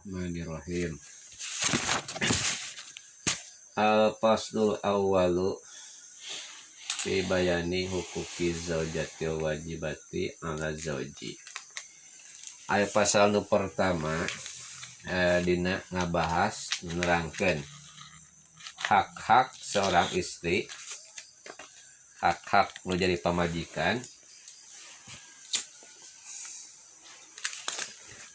Bismillahirrahmanirrahim. Al-faslul awwalu fi bayani huquqi zaujati wajibati ala zauji. Aya pasal nu pertama dina ngabahas nerangkeun hak-hak seorang istri, hak-hak nu jadi pamajikan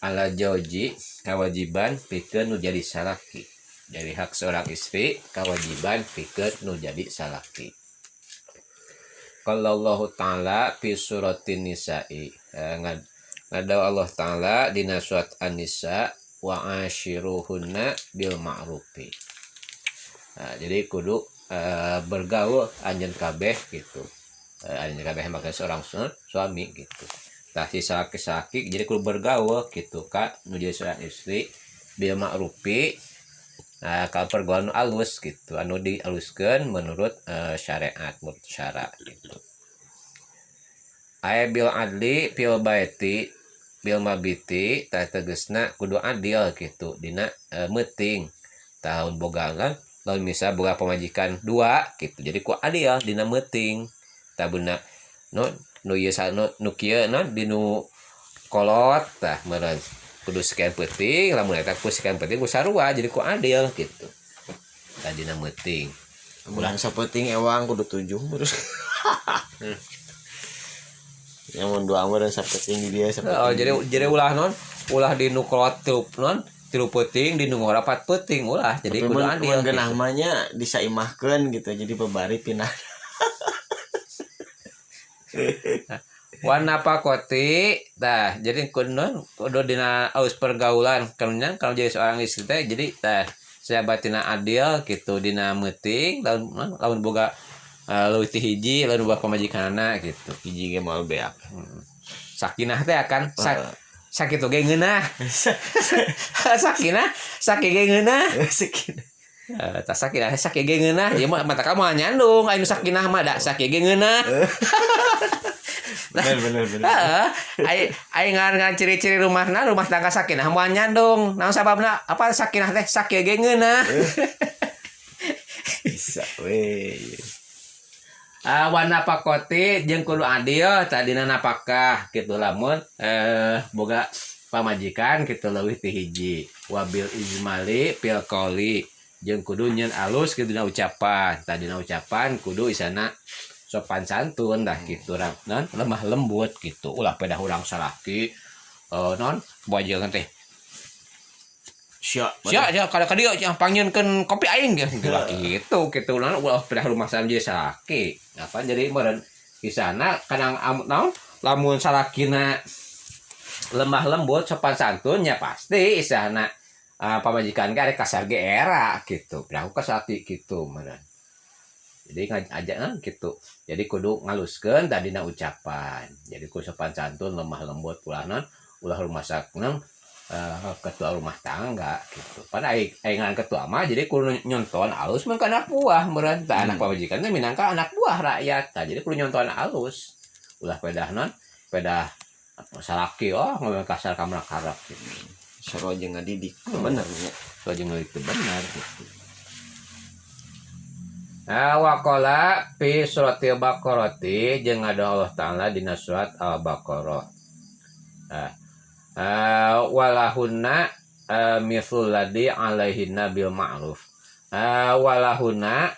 ala jauji kewajiban pikeun nu jadi salaki. Jadi hak seorang istri kewajiban pikeun nu jadi salaki. Qala Allah Ta'ala fi suratin Nisa'i. Ngadaw Allah Ta'ala dina surat An-Nisa wa ashiruhunna bil ma'rufi. Nah, jadi kudu bergaul anjeun kabeh gitu. Anjeun kabeh maka seorang suami gitu. Tah si salaki-salaki jadi kudu bergaul gitu ka nu jadi seorang istri bil ma'rufi. Nah, ka pergaulan alus gitu, anu dialuskeun menurut syariat, menurut syara gitu. Aya bil adli fil baiti bil mabiti, tah tegesna kudu adil gitu dina meuting tahun boga kan, lamun misal boga pamajikan dua gitu, jadi ku adil dina meuting tabuna nu nu ieu nu nu kieu non dinu kolot tah meureun kudu sekian peuting, lamun eta ku sekian peuting ku sarua, jadi ku adil gitu tah dina meuting. Ulah sapeuting ewang kudu 7 terus. Yang mun dua meureun sapeuting di dia sapeuting. Oh, jadi ulah non ulah di nu kolot tilu non tilu peuting di nu ngora 4 peuting ulah, jadi tapi kudu mun adil mun geunah gitu. Mah nya disaimahkeun gitu jadi pebari pindah. Wan nafaqati tah jadi kudu non kudu dina aus pergaulan karena kalau jadi seorang istri teh jadi tah sahabatina adil gitu dina meuting lamun lamun boga leuwih ti hiji lamun boga pamajikanana gitu. Hiji ge moal beak. Sakinah teh akan sakitu ge ngeunah. Sakinah sakieu ge ngeunah. Sakinah. Tah sakinah sakieu ge ngeunah ieu mah mata kamu nyandung aya nu sakinah mah da sakieu ge ngeunah. Bener bener bener. Heeh, ai ai ngan ciri-ciri rumahna rumah tangga sakinah moal nyandung. Naon sababna? Apa sakinah teh sakieu ge ngeunah. Bisa we. Wa nafaqati jeung kudu adil tadina napakah gitu lamun boga pamajikan gitu leuwih ti hiji. Wabil ijmali fil qauli jeung kudu nyeun alus kitu dina ucapan. Tadina ucapan kudu isana sopan santun dah gitu non lemah lembut gitu ulah pedah urang salaki non bajeungan teh sia sia sia kada ka dieu sia pangnyieunkeun kopi aing gitu gitu gitu non ulah pedah rumah jadi salaki apa jadi meureun kisana kadang naon lamun salakina lemah lembut sopan santun nya pasti isana pamajikan ge arek kasar ge era gitu pedah ka salaki gitu meureun. Jadi ngajak gitu. Jadi kudu ngaluskeun tadina ucapan. Jadi kudu sopan santun lemah lembut ulah non ulah rumah sakna ketua rumah tangga gitu. Pan ai ai ngaran ketua mah jadi kudu nyontohan alus mah ka anak buah meureun. Tah anak pamajikan teh minangka anak buah rakyat. Tah jadi kudu nyontohan alus. Ulah pedah non pedah salaki oh ngomong kasar ka karep gitu. Sarua jeung ngadidik. Bener nya. Sarua jeung ngadidik teu bener gitu. Nah, waqala fi suratil Baqarati jeung ada Allah Ta'ala dina surat Al-Baqarah. Nah, walahunna mithlul ladzi alaihinna bil ma'ruf. Walahunna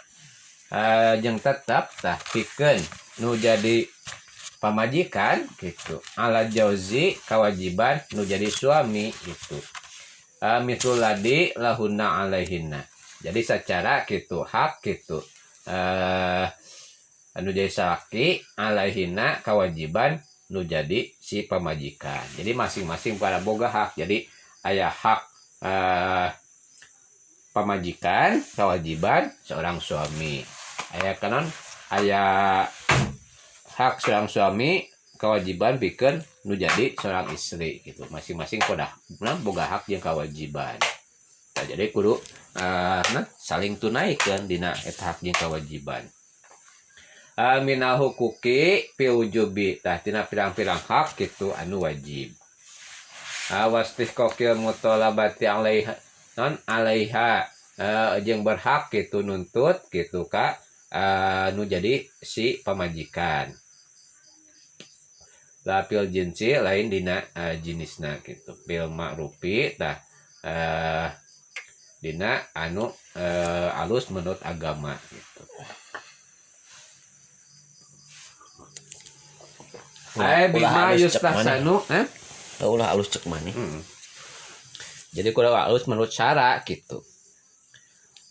jeung tetep tah pikeun nu jadi pamajikan gitu. Ala jauzi kewajiban nu jadi suami gitu. Mithlul ladzi lahunna alaihinna. Jadi secara gitu hak gitu. Anu jadi salaki alaihinna kewajiban nu jadi si pamajikan. Jadi masing-masing pada boga hak. Jadi aya hak pamajikan kewajiban seorang suami. Aya kanon aya hak seorang suami kewajiban pikeun nu jadi seorang istri gitu. Masing-masing kodah nah, boga hak jeung kewajiban. Nah, jadi kudu nah, saling tunaikeun dina eta hak jeung kewajiban. Minal huquqi fi wujubi tah tina pirang-pirang hak gitu anu wajib. Wastihqaqil muthalabati alaiha non alaiha jeung berhak gitu nuntut gitu ka nu jadi si pamajikan. La fil jinsi lain dina jenisna gitu. Bil ma'rufi tah dina anu alus menurut agama gitu. Bima yustahsanu ulah alus cek maneh. Jadi kudu alus menurut syara gitu.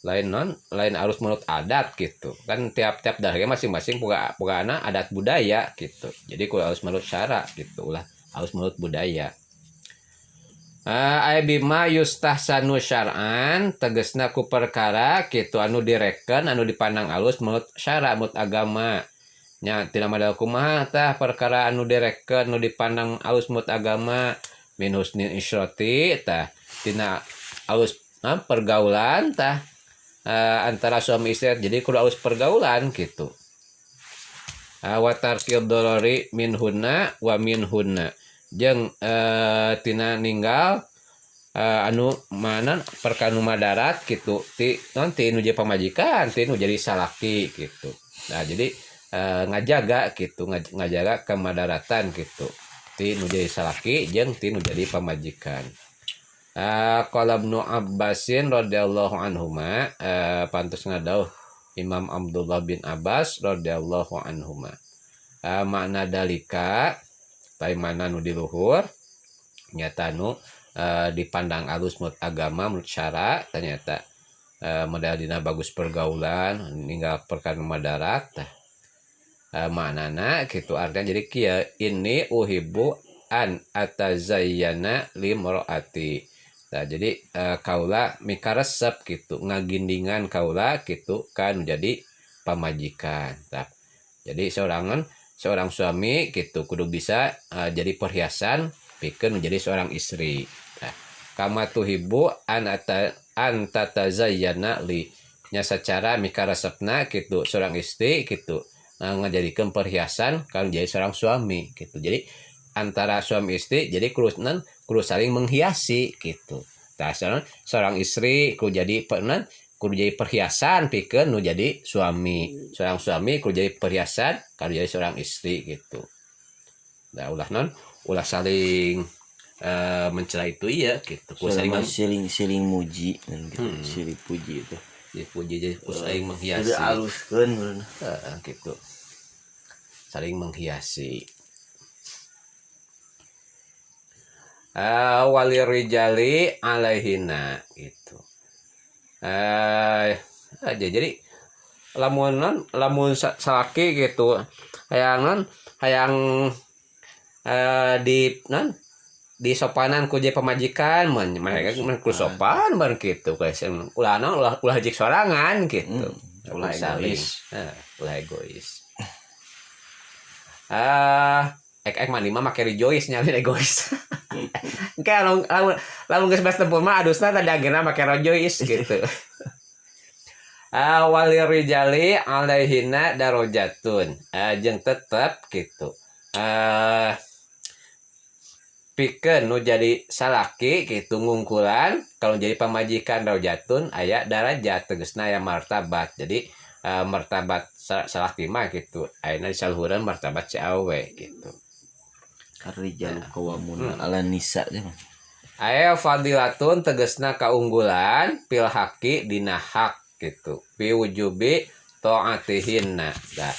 Lain non, lain alus menurut adat gitu. Kan tiap-tiap daerah masing-masing pugana adat budaya gitu. Jadi kudu alus menurut syara gitu, ulah alus menurut budaya. Bima yustahsanu syar'an tegesna ku perkara gitu anu direken anu dipandang alus menurut syara menurut agama. Nya tina model kumaha tah perkara anu direken anu dipandang alus menurut agama min husnil isyrati tah tina alus pergaulan tah antara suami istri jadi kudu alus pergaulan gitu. Wa tarkil dorori min hunna wa min hunna jeung tina ninggal anu mana perkara nu madarat gitu ti nanti nu jadi pamajikan ti nu jadi salaki gitu. Nah jadi ngajaga gitu ngajaga kemadaratan gitu ti nu jadi salaki jeung ti nu jadi pamajikan. Qala Ibnu Abbasin radhiyallahu anhuma pantes ngadauh Imam Abdullah bin Abbas radhiyallahu anhuma. Makna dalika tai mana nu di luhur nyata nu dipandang alus menurut agama menurut syara ternyata model dina bagus pergaulan ninggal perkara madarat tah. Maknana gitu artinya jadi kieu ini uhibbu an atazayyana limraati. Nah, jadi kaula mikaresep gitu ngagindingan kaula gitu kan jadi pamajikan. Nah, jadi seorang suami gitu kudu bisa jadi perhiasan pikeun menjadi seorang istri. Nah, kama tuhibbu an tatazayyana li nya secara mikaresepna gitu seorang istri gitu ngajadikeun perhiasan kalau jadi seorang suami gitu. Jadi antara suami istri jadi kudu saling menghiasi gitu. Tah seorang istri kudu jadi kudu jadi perhiasan pikeun nu jadi suami. Seorang suami kudu jadi perhiasan kalau jadi seorang istri gitu. Nah ulah saling mencela itu iya gitu. Kudu saling siling muji kan gitu. Silih puji itu. Dipuji jadi kudu saling menghiasi. Kudu aluskeun gitu. Saling menghiasi. Wali rijali alaihina gitu. Aja jadi lamun salaki gitu hayang di non di sopanan ku je pamajikan mun mereka ku sopan bar gitu guys. Ulah non ulah jik sorangan gitu. Ulah egois. Ulah egois. Ek mandi mah make rejoice nyalin egois. Engke lamun geus beres tempur mah adusna tadi ageuna make rejoice gitu. Wali rijali alaihina darajatun. Jeung tetep gitu. Pikeun nu jadi salaki gitu ngungkulan kalau jadi pamajikan darajatun aya darajat tegasna aya martabat. Jadi martabat salaki mah gitu ayeuna disaluhureun martabat si awe gitu. Ar-rijalu qawwamuna 'alan nisa teh. Aya fadilatun tegasna kaunggulan fil haqi dina hak gitu. Fi wujubi taatihinna. Tah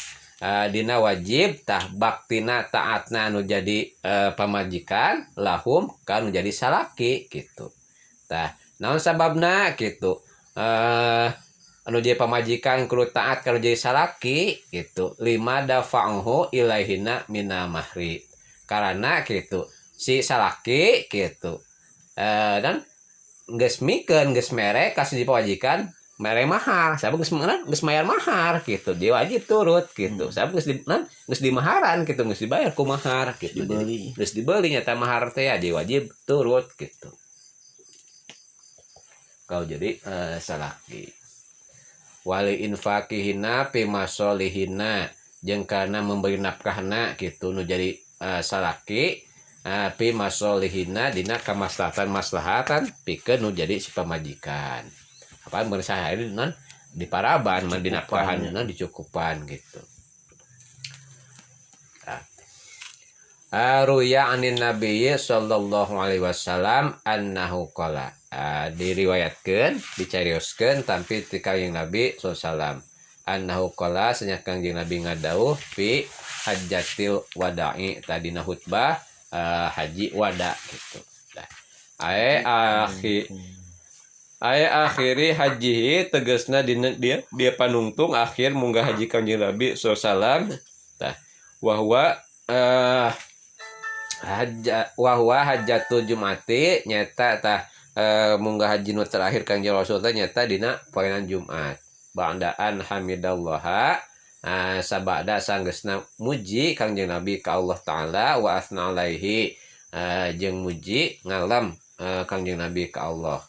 dina wajib tah baktina taatna nu jadi pamajikan lahum ka nu jadi salaki gitu. Tah naon sababna gitu. Anu jadi pamajikan kudu taat kalau jadi salaki gitu. Lima dafa'uhu ilaihina mina mahri. Karena gitu si salaki gitu dan geus mikeun geus mere ka si pamajikan mere mahar sabab geus geus mayar mahar gitu dia wajib turut gitu sabab geus di geus dimaharan gitu geus dibayar ku mahar gitu dibeli geus dibeli nyata mahar teh dia wajib turut gitu kalau jadi salaki wali infaqihina fi masolihina jeung karena memberi nafkahna gitu nu jadi salaki Pi masolihina dina kamaslahatan maslahatan pikeun nu jadi si pamajikan. Apaan mun sahari non di paraban mah dina Cukupan, non dicukupan gitu. Ruya anin Nabi sallallahu alaihi wasallam annahu qala. Diriwayatkeun, dicarioskeun tampi ti Kangjeng Nabi sallallahu alaihi wasallam. Annahu qala cenah Kangjeng Nabi ngadawuh fi hajjatil wada'i tadina khutbah haji wada gitu. Nah, ae akhiri hajihi tegasna dina dia panungtung akhir munggah haji Kangjeng Nabi sallallahu alaihi wasallam. Tah wahwa wahwa hajjatul jumati nyata tah munggah haji nu terakhir Kangjeng Rasul teh nyata dina poenan Jumat. Ba'daan hamidallaha sabada sanggeusna muji Kangjeng Nabi ka Allah Taala wa asna alaihi jeung muji ngalem Kangjeng Nabi ka Allah.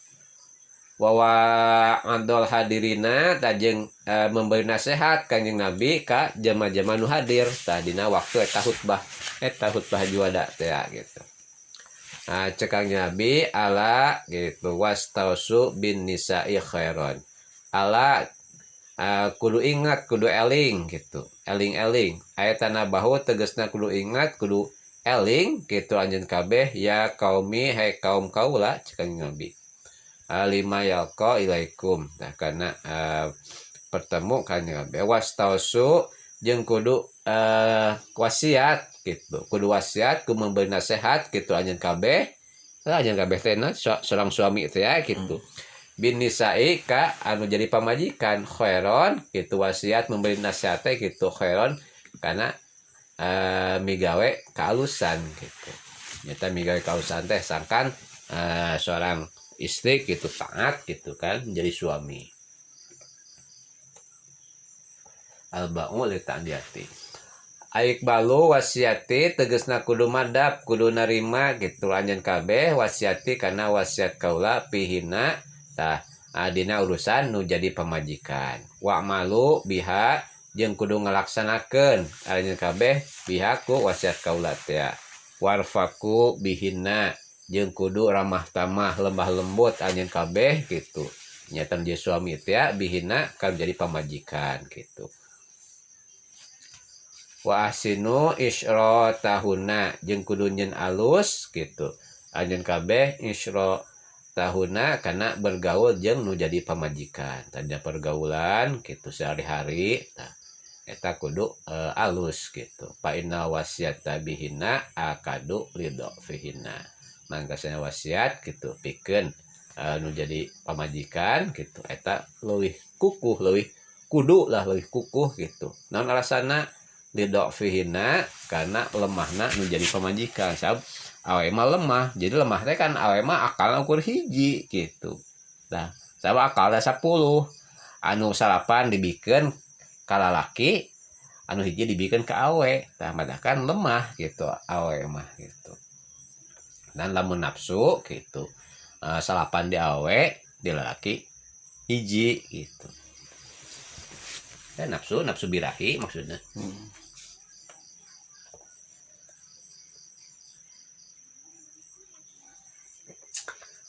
Wa wa'adul hadirina tah jeung memberi nasihat Kangjeng Nabi ka jama-jama nu hadir tah dina waktu eta khutbah haji wada teh gitu. Nah, cek Kangjeng Nabi ala gitu wastausu bin nisa'i khairan. Ala kudu ingat kudu eling gitu. Eling-eling. Aya tanah bahu tegasna kudu ingat kudu eling gitu anjeun kabeh ya kaumi hai kaum kaula cek Kangjeng Nabi. Lima yalqa ilaikum. Nah, karena pertemu Kangjeng Nabi wastausu jeung kudu wasiat gitu. Kudu wasiat, kudu memberi nasihat gitu anjeun kabeh. Lah anjeun kabeh teh seorang suami teh ya gitu. Bin nisa'i ka anu jadi pamajikan khairon gitu wasiat memberi nasihat teh gitu khairon karena migawe kaalusan gitu. Nyata migawe kaalusan teh sangkan seorang istri gitu taat gitu kan menjadi suami. Al-ba'u li ta'diyati. Aik balu wasiati tegesna kudu madap kudu narima gitu anjeun kabeh wasiati karena wasiat kaula pihina tah adina urusan nu jadi pamajikan. Wa malu biha jeung kudu ngalaksanakeun anjeun kabeh biha ku wasiat kaula teh. Warfaku bihina jeung kudu ramah tamah lembah lembut anjeun kabeh gitu. Nyata jadi suami teh bihina kan jadi pamajikan gitu. Wa ahsinu isratahunna jeung kudu nyeun alus gitu. Anjeun kabeh isratahunna kana bergaul jeung nu jadi pamajikan. Tadina pergaulan gitu sehari-hari tah eta kudu alus gitu. Fa inna wasiata bihinna akadu ridho fihinna. Mangkasana wasiat gitu pikeun nu jadi pamajikan gitu eta leuwih kukuh leuwih kudu lah leuwih kukuh gitu. Naon alasanna? Ridho fihinna karena lemahna nu jadi pamajikan. Sabab awe mah lemah, jadi lemah teh kan awe mah akal ukur hiji gitu. Nah, sabab akalna 10 anu 9 dibikeun ka lalaki, anu hiji dibikeun ka awe. Tah madakan lemah gitu awe mah gitu. Dan lamun nafsu gitu 9 di awe, di lalaki hiji gitu. Nafsu birahi maksudnya.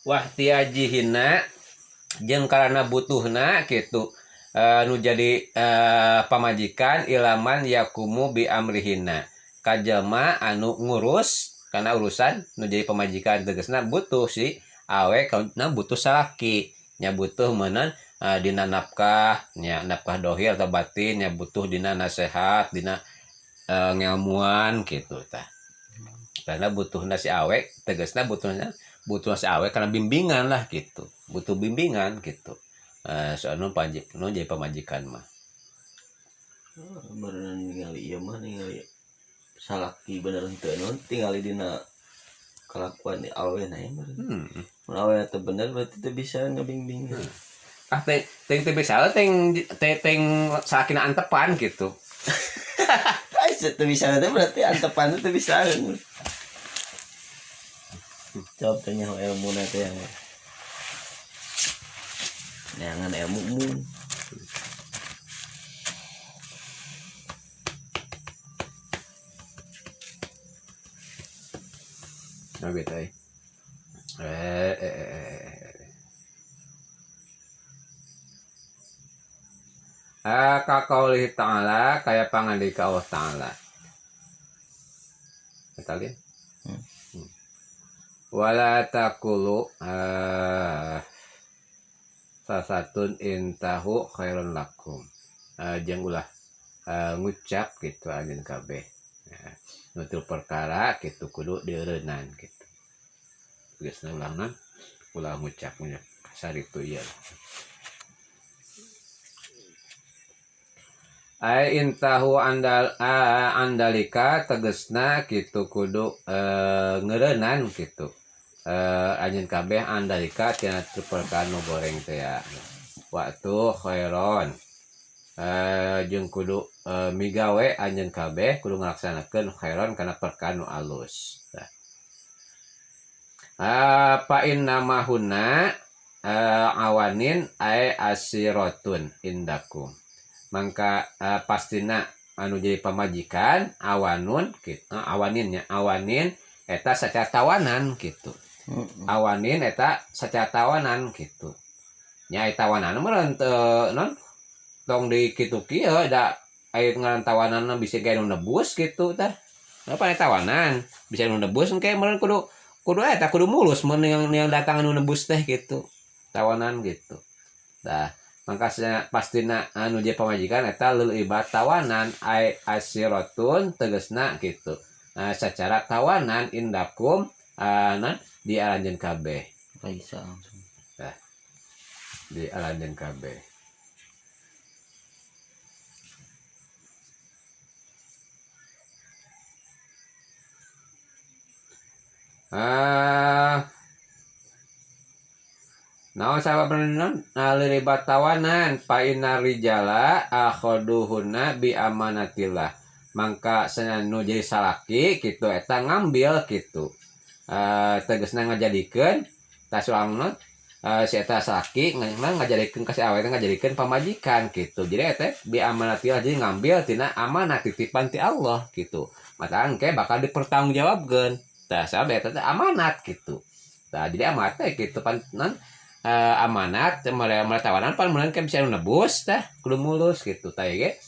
Wahtiajihina jeung karana butuhna gitu nu jadi pamajikan ilaman yakumu bi amrihina kajalma anu ngurus karena urusan nu jadi pamajikan tegasna butuh si awe kana butuh salaki nya butuh meunan dina nafkah nya nafkah dohir atau batin nya butuh dina nasihat dina ngelmuan gitu tah karena butuhna si awe tegasna butuh si awe karena bimbingan lah gitu butuh bimbingan gitu soalnya nu jadi pamajikan mah beneran ningali ieu mah ningali salaki bener henteu non tingali dina kelakuan di awe na ya meureun. Mun awe teu bener berarti teu bisa ngebimbing. Ah teh teu bisa teh teh salakina antepan gitu. Teu bisa teh berarti antepan teu bisa. Jawab tanya ilmu na teh yang neangan ilmu mun. Nah gitu eh. Ka qaulihi ta'ala kaya pangandika Allah ta'ala. Kita lihat. Wala taqulu sasatun intahu khairun lakum. Jeung ulah ngucap gitu anjeun kabeh. Nutur perkara gitu kudu dieureunnan gitu. Geus ulangna ulah ngucap kasar itu ieu. Ai intahu andal andalika tegesna kitu kudu ngeureunnan kitu. Anjeun kabeh andalika tina perkara nu goreng teh ya. Waktu khairon. Jeung kudu migawe anjeun kabeh kudu ngalaksanakeun khairon kana perkara nu alus. Fa inna mahunna awanin ai asiratun indakum. Mangka pastina anu jadi pamajikan awanun gitu, awaninnya awanin eta sacara tawanan gitu. Awanin eta sacara tawanan gitu. Nya eta tawanan meureun teu non tong di kitu kieu da aya ngaran tawananna bisa gae nu nebus gitu tah. Napa eta tawanan bisa nu nebus engke meureun kudu kudu eta kudu mulus mun yang datang anu nebus teh gitu. Tawanan gitu. Tah mangka pastina anu jadi pamajikan eta leulebat tawanan ai asiratun tegesna gitu. Secara tawanan indakum nan di aranjeun kabeh. Raisa langsung. Tah. Di aranjeun kabeh. Naon sabab non leulebat tawanan fa inna rijala akhaduhunna bi amanatillah. Mangka nu jadi salaki kitu eta ngambil kitu. Tegesna ngajadikeun tah soalna si eta salaki ngajadikeun ka si awewe ngajadikeun pamajikan kitu. Jadi eta bi amanatillah jadi ngambil tina amanah titipan ti Allah kitu. Maka engke bakal dipertanggungjawabkeun. Tah sabab eta teh amanat kitu. Tah jadi amanat teh kitu pan non amanat mere tawanan pan meureun ke bisa nebus tah kudu mulus gitu tah ge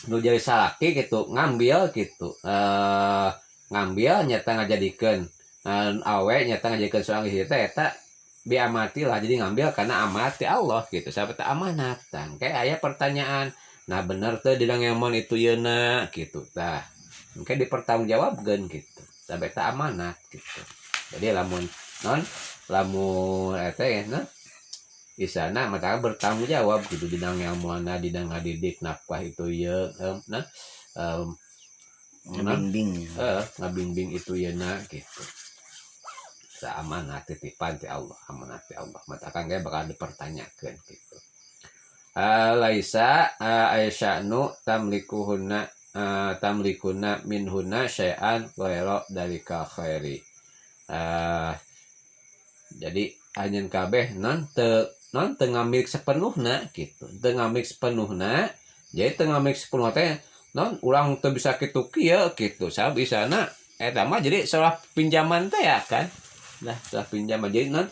nu jadi salaki gitu ngambil gitu ngambil nyata ngajadikeun awe nyata ngajadikeun seorang istri teh eta bi amati lah jadi ngambil karena amanat ti Allah gitu sabab teh amanat tah engke aya pertanyaan nah bener teh dina ngemon itu yeuna gitu tah engke dipertanggungjawabkeun gitu sabab teh amanat gitu. Jadi lamun non lamun eta ya nah isana maka bertanggung jawab gitu dina ngelmuana dina ngadidik nafkah itu ye nah ngabimbing ngabimbing itu ye na gitu. Sa amanah titipan ti Allah, amanah ti Allah. Mata kan ge bakal dipertanyakeun gitu. Laisa aisyanu tamlikuhunna tamlikuna minhunna syai'an ghairu dalika khairi. Jadi anjeun kabeh non teu ngambil sepenuhna gitu. Teu ngambil sepenuhna, jadi teu ngambil sepenuhna teh non urang teu bisa kitu kieu gitu. Sabab isana eta mah jadi seolah pinjaman teh ya kan. Nah, seolah pinjaman jadi non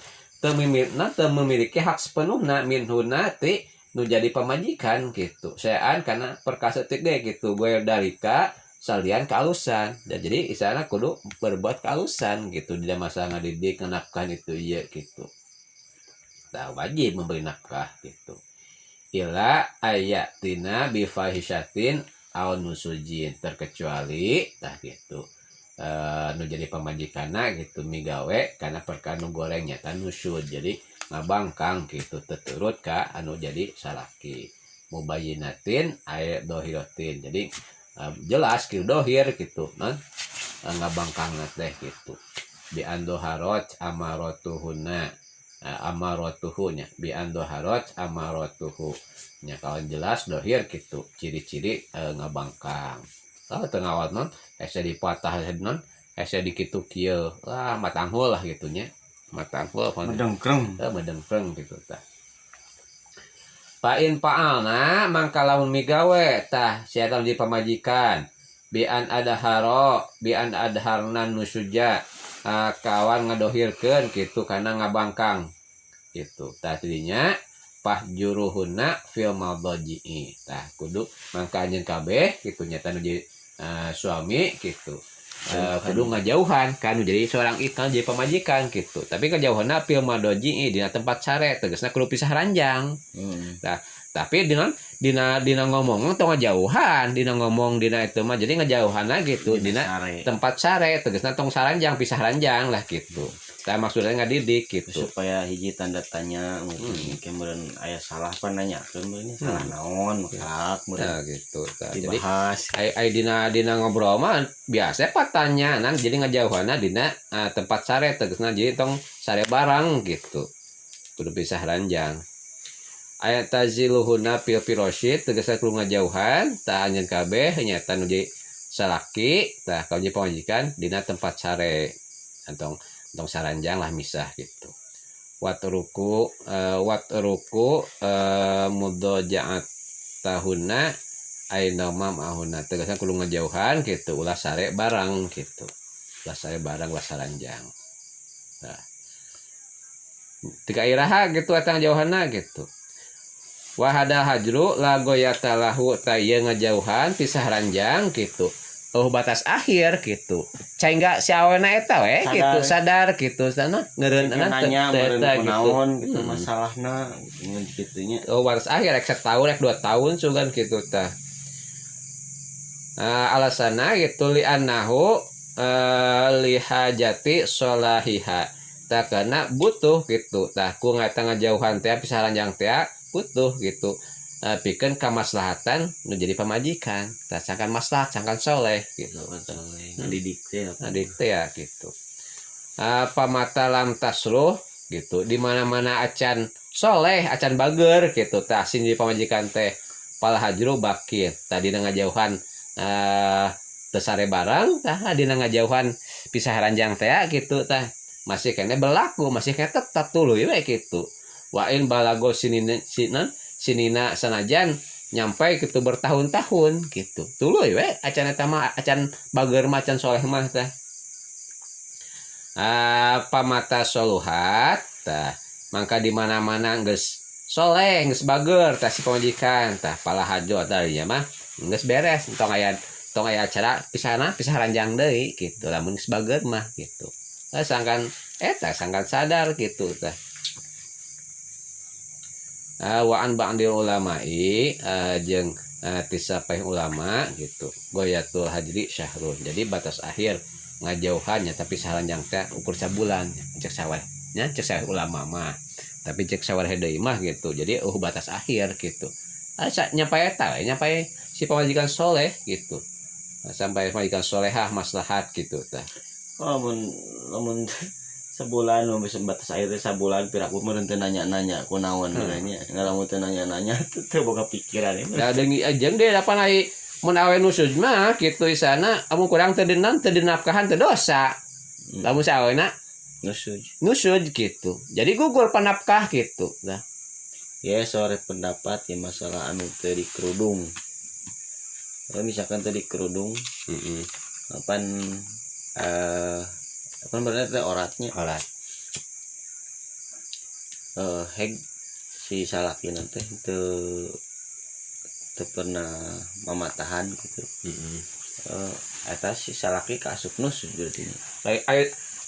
teu memiliki hak sepenuhna minhuna ti nu jadi pamajikan gitu. Sean karena perkasa teh ge gitu goer dalika salian kealusan. Dan jadi isana kudu berbuat kealusan gitu tidak masalah ngadidik nafkah itu iya gitu. Tah wajib memberi nafkah gitu. Ila ayatina bi fahishatin aw nusujin terkecuali tah gitu. Nu jadi pamajikanna gitu migawe karena perkara nu goreng nyata nusud jadi ngabangkang gitu teturut ka anu jadi salaki. Mubayyinatin ay dohiratin. Jadi jelas gitu dohir gitu non ngabangkang teh gitu bi andoharot amaratuhunna amaratuhu nya bi andoharot amaratuhu nya kalau jelas dohir gitu ciri-ciri ngabangkang kalau teu ngawat non hese dipatah non hese dikitu kieu lah matanghul lah gitu nya matanghul medengkreng medengkreng gitu tah. Pain paalna mangka lamun migawe tah sia tah jadi pamajikan Bi an adhara bi an adharna nusyuza kawan ngadohirkeun kitu kana ngabangkang gitu. Tah tidinya fahjuruhunna fil madaji'i. Tah kudu mangka anjeun kabeh kitu nyata nu jadi suami gitu. Kudu ngajauhan kan jadi seorang ikan jadi pamajikan gitu. Tapi kejauhanna fil madaji'i dina tempat sare tegasna kudu pisah ranjang. Tah tapi dengan dina dina ngomong tong ngajauhan, dina ngomong dina itu mah jadi ngajauhanna gitu dina sare. Tempat sare tegasna tong saranjang pisah ranjang lah gitu. Tah maksudnya ngadidik gitu. Supaya hiji tanda tanya mungkin meureun aya salah pan nanyakeun meureun salah naon masak meureun. Nah gitu. Tah, jadi dibahas. Ai ai dina dina ngobrol mah biasa patanya nan jadi ngajauhanna dina tempat sare tegasna jadi tong sare barang gitu. Kudu pisah ranjang. Ayat taziluhuna fil firasy tegasna kudu ngajauhan tah anjeun kabeh nyata nu jadi salaki tah kalau jadi pamajikan dina tempat sare entong entong saranjang lah misah gitu. Watruku watruku mudojaat tahunna aina ma'ahunna tegasna kudu ngajauhan gitu ulah sare barang gitu. Ulah sare barang ulah saranjang. Nah tiga iraha gitu eta ngajauhanna gitu. Wahada hajru la goyata lahu ta ieu ngajauhan pisah ranjang gitu. Oh batas akhir gitu. Cai enggak si awena eta we sadar. Gitu sadar gitu sana ngeureun nanya meureun gitu. Kunaon gitu masalahna gitu gitunya. Oh batas akhir rek setahun rek 2 tahun sugan gitu tah. Nah, alasanna gitu li annahu li hajati sholahiha. Tah karena butuh gitu. Tah ku ngata ngajauhan teh pisah ranjang teh butuh gitu. Pikeun kamaslahatan nu jadi pamajikan. Tah sangkan maslahat sangkan soleh gitu. Ngadidik teh. Ngadidik teh ya gitu. Pamata lam tasluh gitu. Di mana-mana acan soleh, acan bager gitu. Tah sing jadi pamajikan teh pala hajru bakir. Tadi ngajauhan teu sare barang tah dina ngajauhan pisah ranjang teh gitu tah. Masih kene berlaku, masih kene tetap tuluy we gitu. Wa in balago sinina sinan sinina sanajan nyampe gitu bertahun-tahun gitu. Tuluy we acan eta mah acan bager mah acan soleh mah tah. Pamata soluhat tah mangka di mana-mana geus soleh geus bager tah si pamajikan tah pala hajo tah dinya mah geus beres tong aya acara pisahna pisah ranjang deui gitu lamun geus bager mah gitu. Sangkan eta sangkan sadar gitu tah. Wa an ba'dil ulama'i jeung tisapeh ulama gitu goyatul hajri syahrun. Jadi batas akhir ngajauhannya tapi saranjang teh ukur sabulan cek sawah nya cek sawah ulama mah tapi cek sawah deui mah gitu. Jadi batas akhir gitu. Nyampe eta nyampe si pamajikan soleh gitu. Sampai pamajikan solehah maslahat gitu tah. Oh, lamun sebulan mun bisa batas akhir teh sabulan piraku meureun teu nanya-nanya kunaon nanya ngalamun teu nanya-nanya teu boga pikiran ieu. Da deungi jeung deui dapan ai mun awe nu sujud mah kitu isana amun kurang teu dendam teu dinafkahan teu dosa. Lamun si awena nusud nusud gitu. Jadi gugur panafkah gitu. Nah. Ya sore pendapat ya masalah anu teu dikerudung. Kalau misalkan teu dikerudung, apan apa berarti teh oratnya orat heg si salaki nanti teu pernah mamatahan gitu. Eta si salaki kaasup nusud berarti.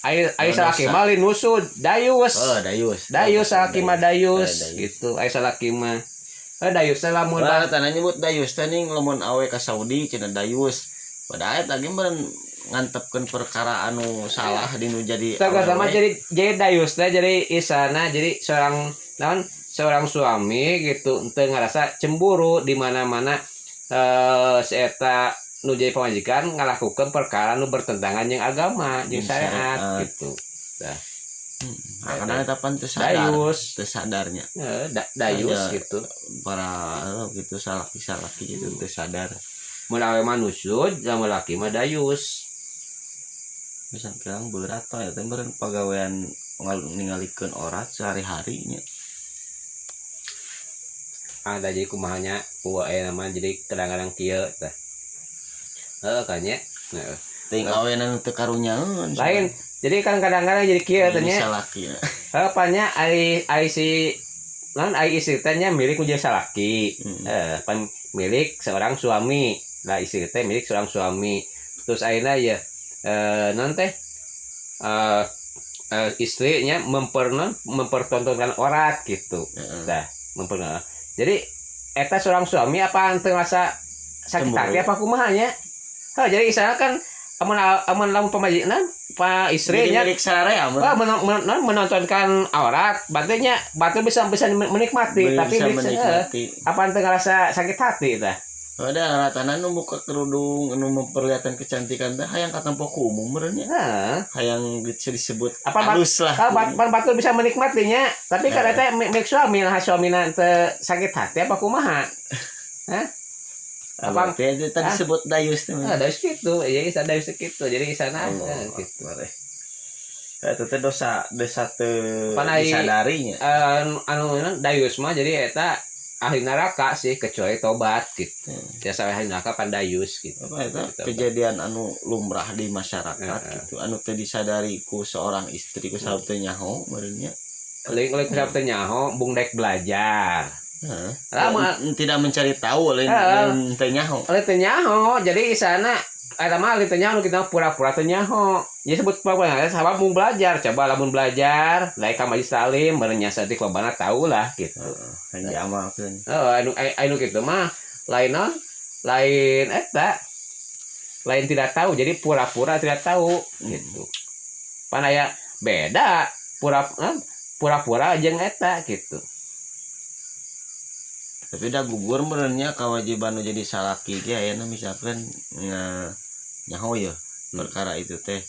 Ai salaki mah lain nusud, dayus. Oh, dayus. Dayus salaki mah dayus gitu. Ai salaki mah dayus teh lamun tanah nyebut dayus teh ning lamun awe ka Saudi cenah dayus. Padahal eta ge meureun ngantepkeun perkara anu salah dinu jadi sama jadi dayus teh jadi isana jadi seorang naon seorang suami gitu teu ngarasa cemburu di mana-mana si eta nu jadi pamajikan ngalakukeun perkara nu bertentangan jeung agama jeung syariat gitu. Tah. Karena eta pan teu sadar. Dayus teu sadarnya. Dayus gitu. Para gitu salaki-salaki gitu teu sadar. Mun awe mah nusud, lamun laki mah dayus. Bisa bilang berat ya teh meureun pagawean ningalikeun orat sehari-harinya. Ada jadi kumahanya kuwa aya nama jadi kadang-kadang kieu tah. Heeh kan nya. Heeh. Teuing awena nu teu karunyaeun. Lain. Jadi kan kadang-kadang jadi kieu teh nya. Salaki ya. Heuh pan nya ari ari si naon ari istri teh nya milik nu salaki. Pan milik seorang suami. Lah istri teh milik seorang suami. Terus ayeuna ya naon teh istrinya mempertontonkan aurat gitu. Dah, jadi eta seorang suami apa teu ngerasa sakit hati apa kumaha nya? Heuh, jadi istilahna kan amun amun lamun pamajikan pa Jadi istrinya milik sararea wah, menontonkan aurat, berarti nya batur bisa bisa menikmati, tapi bisa milik menikmati. Apa teu ngerasa sakit hati tah? Ada ratana nu buka kerudung nu memperlihatkan kecantikan teh hayang katempo ku umum meureun nya. Heeh. Hayang bisa disebut Apa, halus lah. Kalau pan batur bisa menikmatinya, tapi kan eta milik suami lah, suamina teu sakit hati apa kumaha? Hah? Apa itu tadi Ah. disebut dayus teh. Ah, dari situ, ya isa dari segitu. Jadi sana Allah gitu. Akbar, eh. Eta teh dosa dosa teu Pan disadarinya. Anu anu dayus mah jadi eta ahli neraka sih kecuali tobat gitu. Biasa ahli neraka pan dayus gitu. Apa eta Gitu. kejadian anu lumrah di masyarakat gitu anu teu disadari ku seorang istri ku sabab teu nyaho meureun nya. Lain lain sabab teu nyaho bung dek belajar. Heeh. Lah, Tidak mencari tahu lain lain teu nyaho. Lain teu nyaho, jadi isana eta mah lain teu nyaho kita pura-pura teu nyaho. Jadi sebut pura-pura sabab mau belajar, coba lamun belajar, lain ka majelis taklim meureun nya saeutik lobana tahu lah gitu. Heeh, hayang diamalkeun. Oh, anu anu gitu mah lain non lain eta lain tidak tahu jadi pura-pura tidak tahu gitu. Pan aya beda pura pura-pura jeung eta gitu. Tapi dah gugur meureun nya kewajiban nu jadi salaki ge ayeuna misalkan nyaho ya perkara itu teh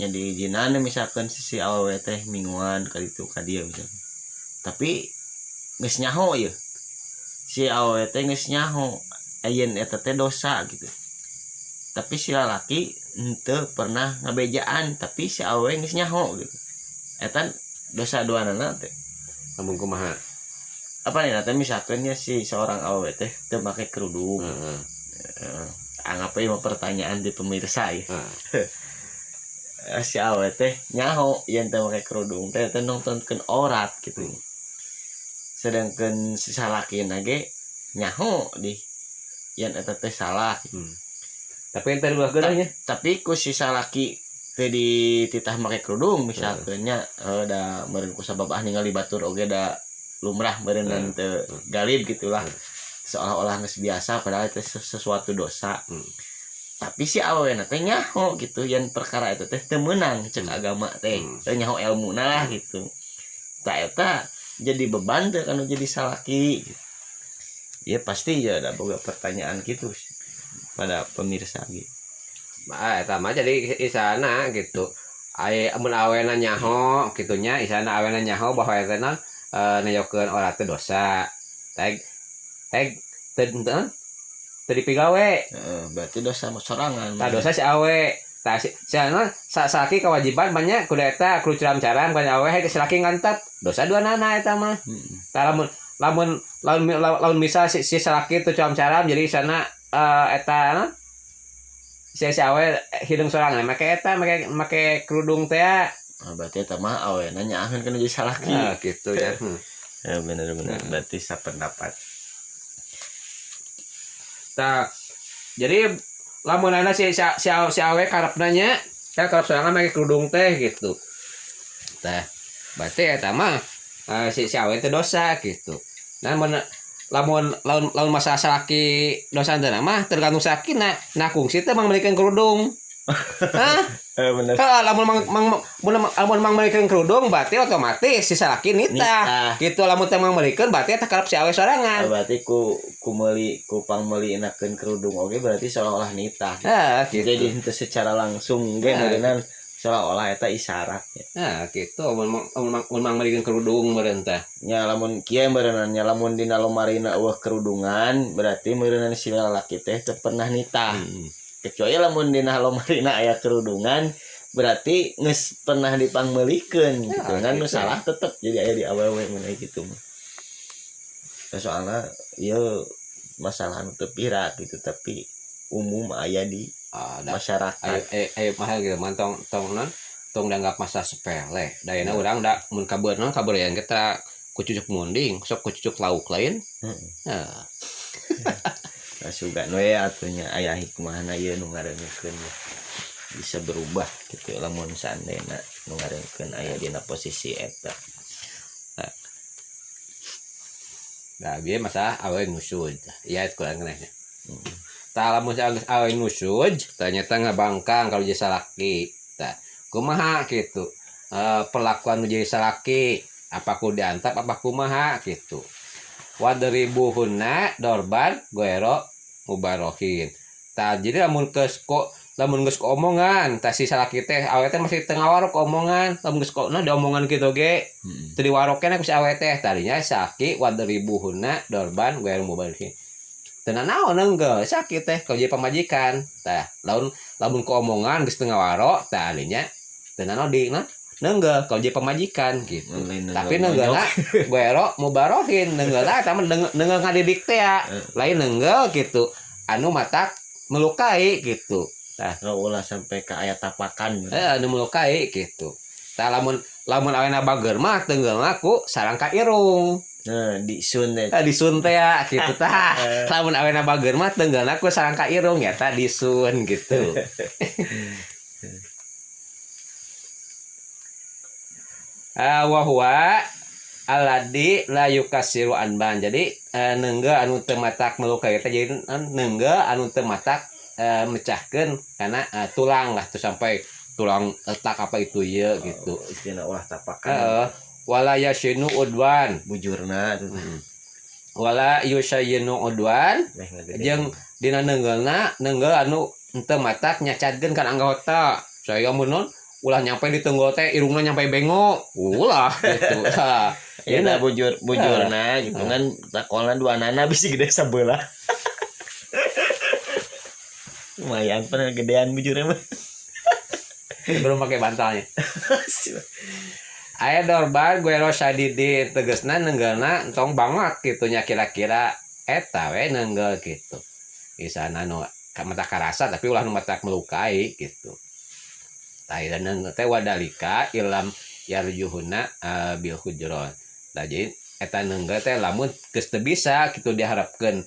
nya diizinan misalkan sisi awewe teh mingguan ka ditu ka dieu misalkan. Tapi geus nyaho ya si awewe teh geus nyaho ayeun eta teh dosa gitu. Tapi si lalaki henteu pernah ngabejaan tapi si awewe geus nyaho gitu. Eta dosa duanana teh. Lamun kumaha? Apa nih nanti misalkan ya si seorang awewe teh teu make kerudung. Heeh. Anggap aja mah pertanyaan di pemirsa ya. Heeh. Si awewe teh nyaho yang teu make kerudung teh teh nontonkeun aurat gitu. Sedangkan si salakina ge nyaho di yang eta teh salah. Tapi ente ulah geuleuh nya. Tapi ku si salaki teh dititah make kerudung misalkan nya da meureun ku sabab ah ningali batur oge da lumrah meureun teu galib gitulah. Seolah-olah geus biasa padahal itu sesuatu dosa. Tapi si awena teh nyaho gitu yang perkara itu teh teu meunang cek agama teh. Teu nyaho elmuna lah gitu. Tah eta jadi beban teh kanu jadi salaki. Ya pasti ya ada boga pertanyaan gitu pada pemirsa gitu. Bah, eta mah jadi isana gitu. Ai amun awena nyaho kitu nya isana awena nyaho bahwa eta na neyokeun aurat teh dosa. Tag tag teu teu teu dipigawe. Heeh, berarti dosa mah sorangan. Tah dosa si awe. Tah si si anu salaki kewajiban banyak kudu eta kudu caram-caram kana awe si salaki ngantep. Dosa dua nana eta mah. Tah lamun lamun lamun lamun misal si salaki teu caram-caram jadi sana eta naon? Si awe hideung sorangan make eta make make kerudung teh. Nah, berarti eta mah awena nyaaheun kana jadi salaki. Nah, gitu ya. Ya bener-bener berarti sapendapat. Tah, jadi lamun ana si awe karepna nya, kan karep sorangan make kerudung teh gitu. Tah, berarti eta mah si awe teh dosa gitu. Nah, mun lamun lamun lamun masalah salaki dosa teh mah tergantung salakina. Nah, kungsi teh mang meulikeun kerudung. Hah? Bener. Heuh, lamun mang mang mun lamun mang meulikeun kerudung berarti otomatis si salaki nitah. Nitah. Gitu lamun teh mang meulikeun berarti eta karep si awe sorangan. Ah, berarti ku ku meuli ku pangmeulinakeun kerudung oge berarti seolah-olah nitah. Hah, gitu. Jadi henteu secara langsung ge Nah. meureunnan seolah-olah eta isyaratnya. Nah, gitu mun mun mun mang meulikeun kerudung meureun tah. Nya lamun kieu meureunnan nya lamun dina lomarina eueuh kerudungan berarti meureunnan si lalaki teh teu pernah nitah. Kecuali lamun dina lomarina aya kerudungan berarti geus pernah dipangmeulikeun gitu. Ya, Ngan nu gitu. salah tetep jadi aya di awewe mun aya gitu mah. Nah, soalna ieu masalah nu teu pira gitu tapi Umum aya di masyarakat. Ayo mahal gitu man tong tong non tong dianggap masa sepele. Dayana urang da mun kabar non kabar yang kita kucucuk munding, sok kucucuk lauk lain. Heeh. Nah, sugan we atuh nya aya hikmahna ieu nu ngareuneukeun bisa berubah gitu lamun seandainya nu ngareuneukeun aya dina posisi eta. Nah, bieu masalah awewe nusud. Iya kurang keneh. Tah lamun geus awewe nusud, ternyata ngabangkang kalau jadi salaki. Tah, kumaha gitu. Perlakuan nu jadi salaki, apa ku diantap apa kumaha gitu. Wadribuhunna dorban goero mubarohin. Tah jadi lamun geus ko lamun geus omongan, tah si salaki teh awewe teh masih teu ngawarok omongan, lamun geus na diomongan kitu ge. Teu diwarokeun ku si awewe teh, tadinya salaki wadribuhunna dorban goero mubarohin. Teu nanaon enggeul sakit teh kalau jadi pamajikan. Tah lamun lamun keomongan geus teu ngawarok, tah adinya teu nanaon di na neunggeul kalau jadi pamajikan gitu. Tapi neunggeulna goero mubarohin, neunggeulna eta mah neunggeul ngadidik teh ya. Lain neunggeul gitu anu matak melukai gitu. Tah ulah sampai ke aya tapakan. Heeh, anu melukai gitu. Tah lamun lamun awena bager mah teunggeulna ku sarang ka irung. Nah, disun teh. Tah disun teh ya gitu tah. Lamun awena bager mah teunggeulna ku sarang ka irung ya tah disun gitu. Wa huwa alladzi la yukasiru anban. Jadi neunggeul anu teu matak melukai teh jadi neunggeul anu teu matak mecahkeun karena tulang lah tuh sampai tulang letak apa itu ieu gitu. Oh, istilah ulah tapakan. Heeh. Wala yashinu udwan. Bujurna tuh. Wala yushayinu udwan. Jeung dina neunggeulna neunggeul anu teu matak nyacadkeun kana anggota. Saya mun non ulah nyampe di tenggol teh irungna nyampe bengo. Ulah gitu. Tah. Ya da bujurna gitu kan takolna dua nana bisi gede sabelah. Lumayan pernah gedean bujurna mah. Belum pakai bantalnya. Aya dorban guero sadidin tegesna neunggeulna entong banget gitu nya kira-kira eta we neunggeul gitu. Isana nu mata karasa tapi ulah nu mata melukai gitu. Tah ieu neunggeul teh wadalika ilam yarjuhuna bil hujron. Tah jadi eta neunggeul teh lamun geus teu bisa kitu diharapkeun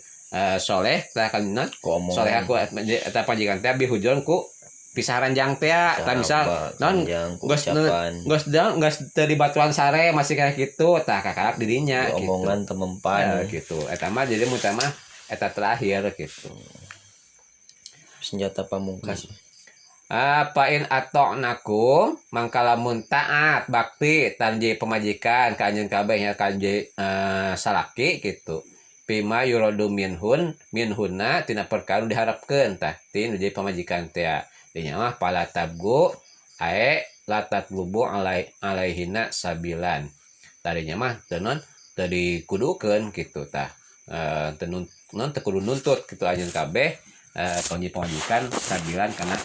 soleh tah kan soleh aku eta pajikan teh bil hujron ku pisah ranjang teh tah misal non geus geus geus teu dibatuan sare masih kayak gitu tah kakarak dirinya gitu. Omongan temempan gitu. Eta mah jadi mun mah eta terakhir gitu. Senjata pamungkas. Pain atoknakum mangka lamun taat bakti tanji pemajikan ka anjeun kabeh nya ka salaki gitu. Pima yuradu minhun minhunna tina perkara diharapkeun tah tin jadi pamajikan teh. Dinya mah pala tabgu ae latatlubu alaihina sabilan. Tadinya mah teu non teu dikudukeun kitu tah. Teu non teu kudu nuntut kitu anjeun kabeh pamajikan sabilan kana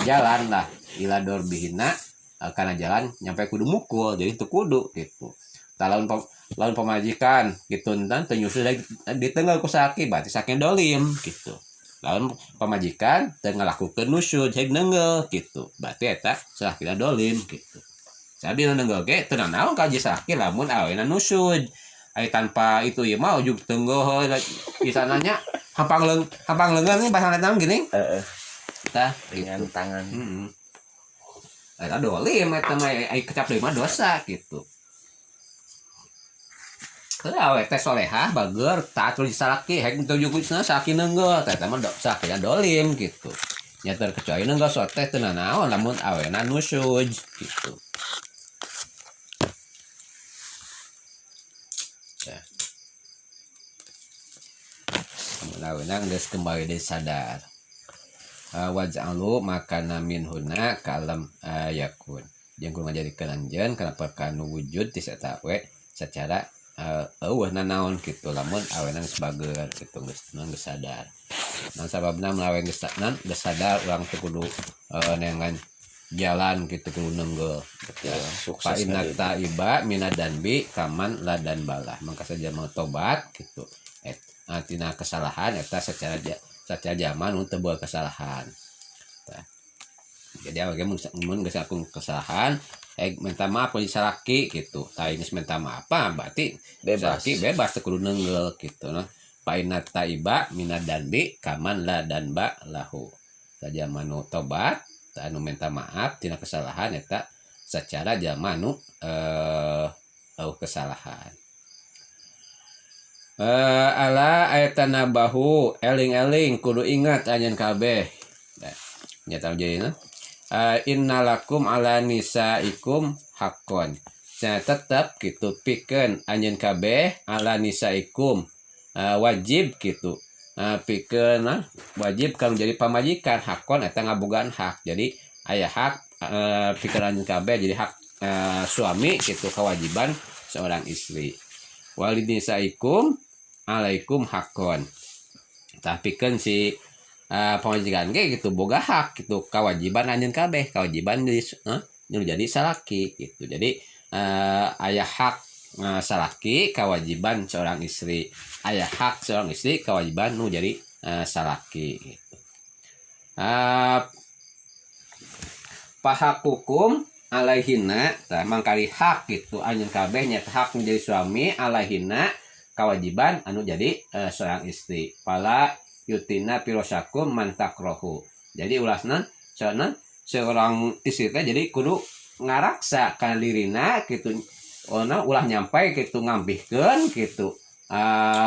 jalan lah ila dorbihina kana jalan nyampe kudu mukul jadi teu kudu gitu. Tah lamun pamajikan gitu entan teu nyusul ditenggal ku salaki berarti saking dolim gitu. Lamun pamajikan teu ngalakukeun nusyud heg neunggeul gitu. Berarti eta salakina dolim gitu. Sabi neunggeul ge teu nanaon ka jeung salaki lamun awena nusyud. Ai tanpa itu ieu mah ujug tenggeuh isananya hampang leungeun nih bahasa eta gini. Heeh. Tah dengan gitu. Tangan. Heeh. Eta dolim eta mah ai kecap deui mah dosa gitu. Heuh awe teh solehah bager taat lu salaki hek teu jugu salaki neunggeul tah eta mah salakina dolim gitu. Nya terkecuali neunggeul sok teh teu nanaon lamun awena nusyud gitu. Tah. Lamun awena geus kembali deui sadar. Waj'alu makana minhunna kalam yakun. Jeung kudu ngajadikeun anjeun kana perkara nu wujud ti eta we secara eueuh nanaon kitu lamun awena geus bager kitu geus geus sadar. Naon sababna mun awe geus geus sadar urang teu kudu neangan jalan kitu kudu neunggeul. Ya, sukses Fa inna taiba minadanbi kaman ladan balah. Mangka saja mau tobat kitu. Tina kesalahan eta secara Sacara jalma nu teu boga kesalahan. Tah. Jadi awake mun mun geus ngalakukeun kesalahan, minta maaf ku salaki gitu. Tah, geus minta maaf mah berarti bebas. Salaki bebas, teu kudu neunggeul gitu nah. Fa inna taiba minad dzanbi kaman la dzanba lahu. Sajalma nu tobat, anu minta maaf tina kesalahan eta secara jalma nu euweuh kesalahan. Ala ayatanabahu, eling-eling, kudu ingat anjeun kabeh. Nah, nyata jadina. Innalakum ala nisaikum haqqon. Nah, tetep gitu pikeun anjeun kabeh ala nisaikum, wajib gitu. Pikeun nah, wajib kalau jadi pamajikan haqqon eta ngabogaan hak. Jadi aya hak pikeun anjeun kabeh, jadi hak suami gitu, kewajiban seorang istri. Walinisaikum alaikum haqqon. Tapi kan si pamajikan ge gitu boga hak gitu, kewajiban anjeun kabeh, kewajiban jadi jadi salaki gitu. Jadi aya hak salaki, kewajiban seorang istri, aya hak seorang istri, kewajiban nu jadi salaki gitu. Fahaqukum alaihinna, tah mangkali hak gitu anjeun kabeh nya hak menjadi suami, alaihinna kewajiban anu jadi seorang istri. Fala yu'tina firasyakum man takrahu. Jadi ulasna soalna seorang istri teh jadi kudu ngaraksa kana dirina gitu, ona ulah nyampai gitu ngampihkeun gitu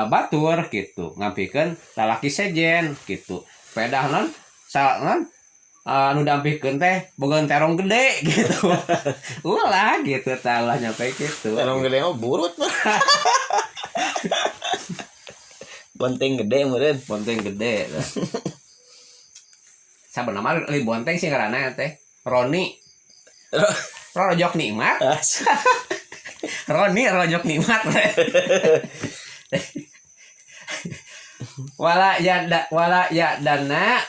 batur gitu, ngampihkeun lalaki sejen gitu, pedah non non anu dampihkeun teh boga terong gede gitu, ulah gitu tah, ulah nyampe gitu. Terong gede mah burut mah. Bonteng gede meureun. Bonteng gede. Sabenerna mah euy bonteng sih ngaranna teh Roni, Rojok nikmat. Roni rojok nikmat. Wala ya da, wala ya dana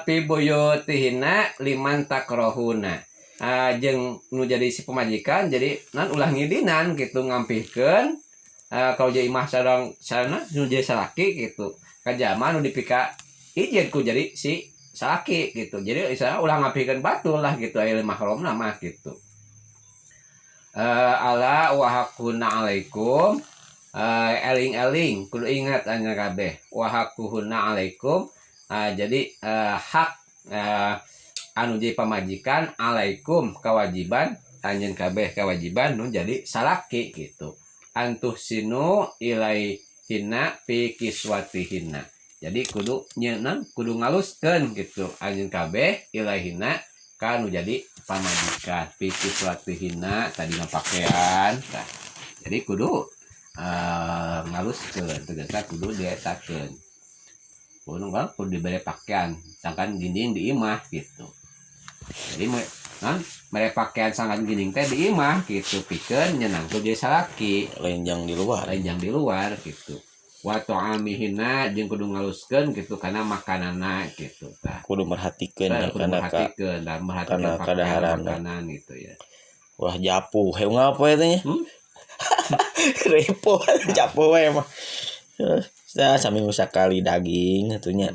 fi buyutihina liman takrohuna. Jeung nu jadi si pemajikan jadi nan ulah ngidinan gitu ngampihkeun kalau jadi imah sareng sana nu jadi salaki gitu, ka jalma nu dipika izin ku jadi si salaki gitu. Jadi misalnya ulah ngampihkeun batur lah gitu, aya mahramna mah gitu. Ala wa haqquna alaikum, eling-eling kudu ingat anjeun kabeh, wa haqquhunna alaikum, jadi hak anu jadi pamajikan, alaikum kewajiban anjeun kabeh, kewajiban nu jadi salaki gitu, antuh sinu ilaihinna fi kiswatihinna. Jadi kudu nyeunang, kudu ngaluskeun gitu anjeun kabeh, ilaihinna ka nu jadi pamajikan, fi kiswatihinna tadi pakaian. Nah, jadi kudu ngaluskeun tegasna kudu dietakeun, kudu bang kudu diberi pakaian sangkan ginding di imah gitu. Jadi non mere pakaian sangkan ginding teh di imah gitu, pikeun nyenangkeun jadi salaki. Lain jang di luar. Lain jang di luar gitu. Wa ta'amihina, jeung kudu ngaluskeun gitu karena makanana gitu tah. Kudu merhatikeun. Tah, kudu kana ka merhatikeun tah, merhatikeun kana pakaian, kadaharanna. Makanan gitu ya. Wah, japuh heu ngapa eta nya? Hmm? Repot japuh we mah. Nah, saminggu sakali daging atunya.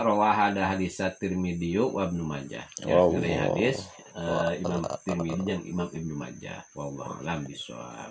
Rawah ada hadis Tirmidzi wa Ibnu Majah. Ya, Wow. dari hadis Imam Tirmidzi dan Imam Ibnu Majah. Wallahu a'lam bishawab.